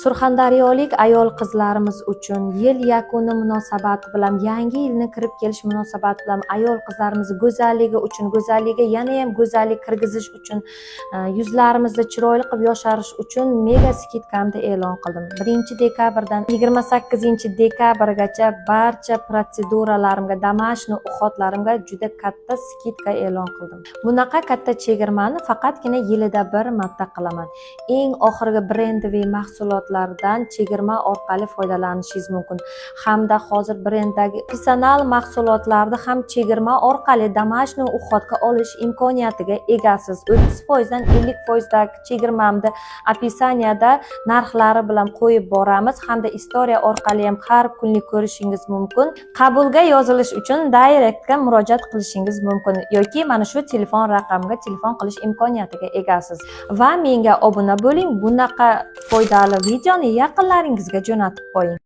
Surxondaryolik ayol qizlarimiz uchun yil yakuni munosabati bilan, yangi yilni kirib kelish munosabati bilan ayol qizlarimiz go'zalligi uchun, go'zalligiga yanayam go'zallik kirgizish uchun, yuzlarimizda chiroyli qilib yosharish uchun mega скидка mni e'lon qildim. 1-dekabrdan 28-dekabrgacha barcha protseduralarimga, домашний уход larimga juda katta скидка e'lon qildim. Bunaqa katta chegirmani faqatgina yilida bir marta qilaman. Eng oxirgi брендовый mahsulotlardan chegirma orqali foydalanishingiz mumkin hamda hozir brenddagi professional mahsulotlarni ham chegirma orqali домашний уход ga olish imkoniyatiga egasiz. 30 foizdan 50 foizdagi chegirmamni описание da narxlari bilan qo'yib boramiz hamda история orqali ham har kunlik ko'rishingiz mumkin. Qabulga yozilish uchun директ ga murojaat qilishingiz mumkin yoki mana shu telefon raqamiga telefon qilish imkoniyatiga egasiz va menga obuna bo'ling. Bunaqa foydali videoni yaqinlaringizga jo'natib qo'ying.